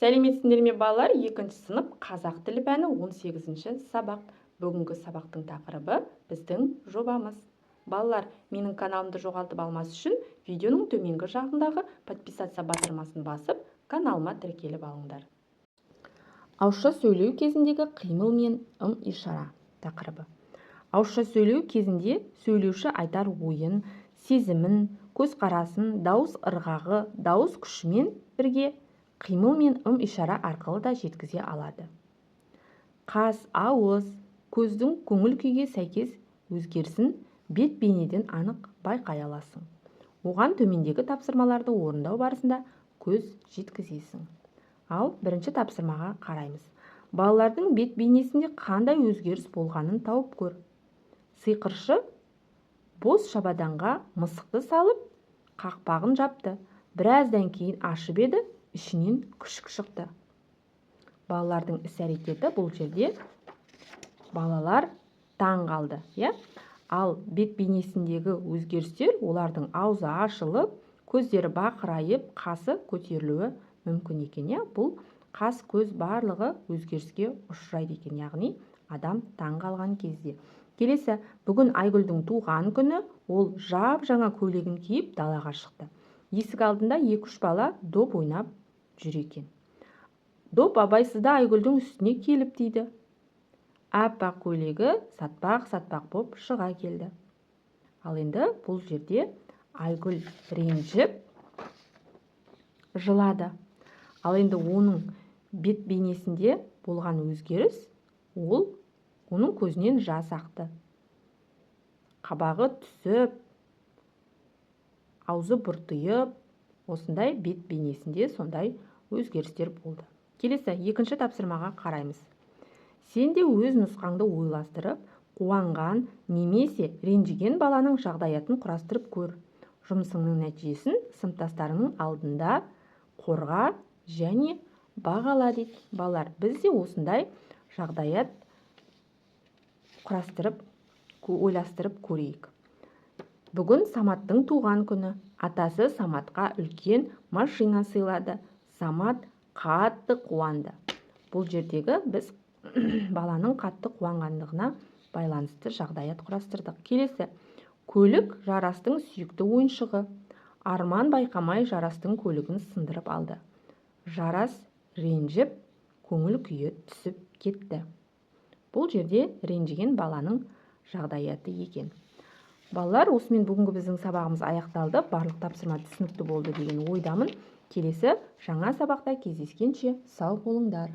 Сәлеметсіңдер ме, балалар! Екінші сынып, қазақ тілі пәні, 18-ші сабақ. Бүгінгі сабақтың тақырыбы – біздің жобамыз. Балалар, менің каналымды жоғалтып алмас үшін видеоның төменгі жағындағы «Подписаться» батырмасын басып, каналыма тіркеліп алыңдар. Ауызша сөйлеу кезіндегі қимыл мен ым ишара тақырыбы. Ауызша сөйлеу кезінде сөйлеуші айтар ойын, сезімін, көзқарасын дауыс ырғағы, дауыс күшімен бірге қимыл мен ым ишара арқылы да жеткізе алады. Қас, ауыз, көздің көңіл күйге сәйкес өзгерісін бет бейнеден анық байқай аласың. Оған төмендегі тапсырмаларды орындау барысында көз жеткізесің. Ал бірінші тапсырмаға қараймыз. Балалардың бет бейнесінде қандай өзгеріс болғанын тауып көр. Сиқыршы бос шабаданға мысықты салып, қақпағын жапты. Біраздан кейін ашып еді, ішінен күшік шықты. Балалардың іс әрекеті: бұл жерде балалар таң қалды, иә. Ал бет бейнесіндегі өзгерістер: олардың аузы ашылып, көздері бақырайып, қасы көтерілуі мүмкін екен, иә. Бұл қас, көз, барлығы өзгеріске ұшырайды екен, яғни адам таң қалған кезде. Келесі: бүгін Айгүлдің туған күні. Ол жап жаңа көйлегін киіп, далаға шықты. Есік алдында екі-үш бала доп ойнап жүр екен. Доп абайсызда Айгүлдің үстіне келіп тиді. Аппақ көйлегі сатпақ-сатпақ боп шыға келді. Ал енді бұл жерде Айгүл ренжіп жылады. Ал енді оның бет бейнесінде болған өзгеріс: ол оның көзінен жас ақты, қабағы түсіп, аузы бұртиып, осындай бет бейнесінде сондай өзгерістер болды. Келесі, екінші тапсырмаға қараймыз. Сен де өз нұсқаңды ойластырып, қуанған немесе ренжіген баланың жағдаятын құрастырып көр. Жұмысыңның нәтижесін сыныптастарыңның алдында қорға және бағала, дейді. Балалар, біз де осындай жағдаят құрастырып, ойластырып көрейік. Бүгін Саматтың туған күні. Атасы Саматқа үлкен машина сыйлады. Самат қатты қуанды. Бұл жердегі біз баланың қатты қуанғандығына байланысты жағдаят құрастырдық. Келесі: көлік – Жарастың сүйікті ойыншығы. Арман байқамай Жарастың көлігін сындырып алды. Жарас ренжіп, көңіл күйі түсіп кетті. Бұл жерде ренжіген баланың жағдаяты екен. Балалар, осымен бүгінгі біздің сабағымыз аяқталды. Барлық тапсырма түсінікті болды деген ойдамын. Келесі жаңа сабақта кездескенше сау болыңдар.